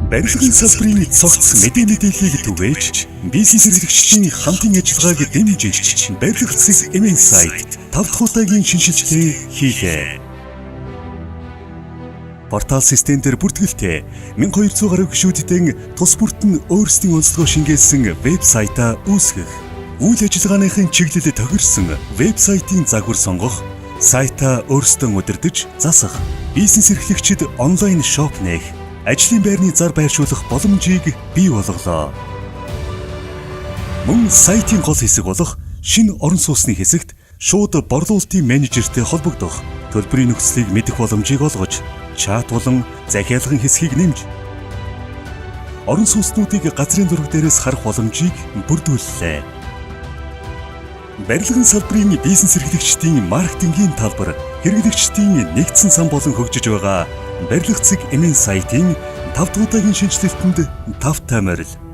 Барилгын салбарын цогц мэдээ мэдээллийг түгээж, бизнес эрхлэгчдийн хамтын ажиллагааг дэмжиж, барилга цэг MN сайт 5 дахь удаагийн шинэчлэлтээ хийлээ. Портал систем дээр бүртгэлтэй 1200 гаруй гишүүддэн тус бүрт нь өөрсдийн онцлогоо шингээсэн веб сайтаа үүсгэх, үйл ажиллагааныхын чиглэл тохирсон веб сайтын загвар сонгох, сайтаа өөрсдөө удирдах, засах, бизнес эрхлэгчид онлайн shop нээх, ажлын байрны зар байршуулах боломжийг бий болголоо. Мөн сайтын гол хэсэг болох шинэ орон сууцны хэсэгт шууд борлуулалтын менежертэй холбогдох, төлбөрийн нөхцөлийг мэдэх боломжийг олгож, чат болон захиалгын хэсгийг нэмж, орон сууцнуудыг газрын зураг дээрээс харах боломжийг бүрдүүллээ. Барилгын салбарын бизнес эрхлэгчдийн маркетингийн талбар хэрэглэгчдийн нэгдсэн сан болон хөгжиж байгаа барилга цэг MN сайтын 5 дахь удаагийн шинэчлэлтэнд тавтай морил.